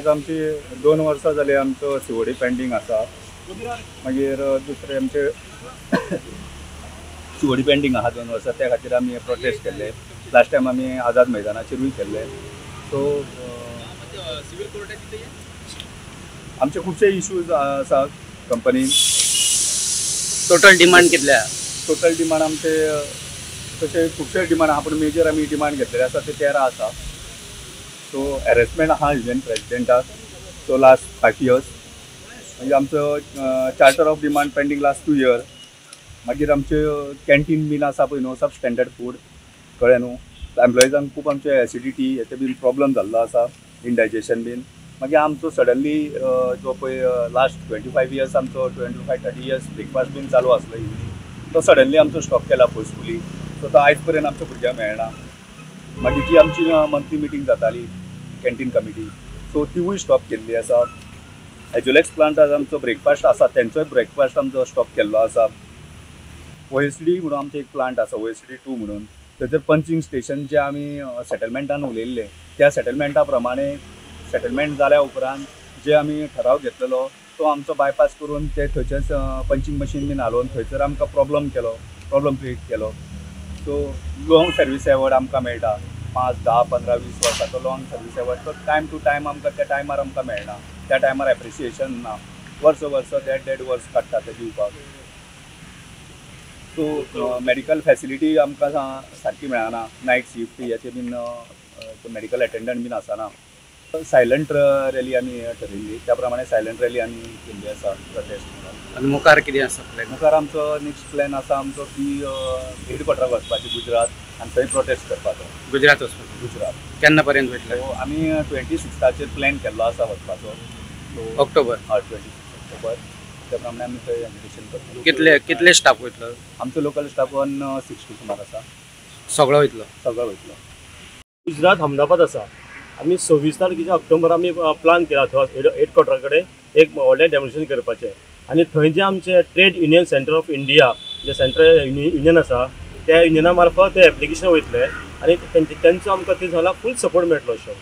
आयज आमची 2 वर्सां जाली आमचो सीओडी पेंडींग आसा. मागीर दुसरे आमचे सीओडी पेंडींग आहा 2 वर्सां, त्या खातीर आमी प्रोटेस्ट केल्ले. लास्ट टायम आमी आझाद मैदानाचेरूय केल्ले. सो आमचे खुबशे इश्यूज आसा कंपनीन. टोटल डिमांड कितले? टोटल डिमांड आमचे तशे खुबशे डिमांड आहा, पूण मेजर आमी डिमांड घेतलेले आसा ते 13 आसा. सो हॅरेसमेंट आहा युनियन प्रेजिडेंटाक सो लास्ट 5 इयर्स. मागीर आमचो charter of demand pending last 2 year. मागीर आमचे कॅन्टीन बीन आसा पळय न्हू, सब स्टँडर्ड फूड, कळ्ळें न्हू. एम्प्लॉइजांक खूब आमचे एसिडिटी हेचे बीन प्रॉब्लम जाल्लो आसा, इंडायजेशन बीन. मागीर आमचो सडनली जो पळय लास्ट 25 इयर्स आमचो 25-30 इयर्स ब्रेकफास्ट बीन चालू आसलो इवनींग, तो सडनली आमचो स्टॉप केला फोर्सफुली. सो तो आयज पर्यंत आमच्या भुरग्यांक मेळना. मागीर जी आमची मंथली मिटींग जाताली कॅन्टीन कमिटी, सो तिवूय स्टॉप केल्ली आसा. एज्युलेक्स प्लांट आमचो ब्रेकफास्ट आसा, तेंचोय ब्रेकफास्ट आमचो स्टॉप केल्लो आसा. OSD म्हणून आमचें एक प्लांट आसा, OSD 2 म्हणून. थंयसर पंचींग स्टेशन जे आमी सेटलमेंटान उलयल्ले त्या सेटलमेंटा प्रमाणे सेटलमेंट जाल्या उपरांत जे आमी ठराव घेतलेलो तो आमचो बायपास करून ते थंयच्याच पंचींग मशीन बीन हालोवन थंयसर आमकां प्रॉब्लम केलो, प्रॉब्लम क्रिएट केलो. सो लॉंग सर्वीस एवॉर्ड आमकां मेळटा 5, 10, 15, 20 वर्सांचो लॉंग सर्वीस एवॉर्ड, तो टायम टू टायम आमकां त्या टायमार आमकां मेळना, त्या टायमार एप्रिसिएशन ना. वर्स वर्स 1.5 वर्स काडटा ते दिवपाक. सो मेडिकल फॅसिलिटी आमकां सारकी मेळना, नायट शिफ्ट हेचे बीन मेडिकल अटेंडंट बीन आसना. सायलंट रॅली आमी ठरयल्ली, त्या प्रमाणे सायलंट रॅली आमी केल्ली आसा प्रोटेस्ट. आनी मुखार कितें आसा प्लॅन? मुखार आमचो नेक्स्ट प्लॅन आसा आमचो की हेडक्वॉर्टराक वचपाचें गुजरात आनी थंय प्रोटेस्ट करपाचो. गुजरात वचपाचो? गुजरात. केन्ना पर्यंत वयतले? आमी 26ताचेर प्लॅन केल्लो आसा वचपाचो. ऑक्टोबर? हय, 26 ऑक्टोबर. त्या प्रमाणे आमी थंय एजिटेशन करतले. कितले कितले स्टाफ वयतलो? आमचो लोकल स्टाफ 160 सुमार आसा. सगळो वयतलो? सगळो वयतलो. गुजरात अहमदाबाद आसा. आमी 26 तारखेच्या ऑक्टोबर आमी प्लान केला थंय हेडक्वॉर्टरा कडेन एक व्हडलें डेमॉन्स्ट्रेशन करपाचें. आनी थंय जे आमचे trade union centre of India J central union आसा त्या युनियना मार्फत ते एप्लिकेशन वयतले आनी तेंचो आमकां थंय जाला फूल सपोर्ट मेळटलो. अशें.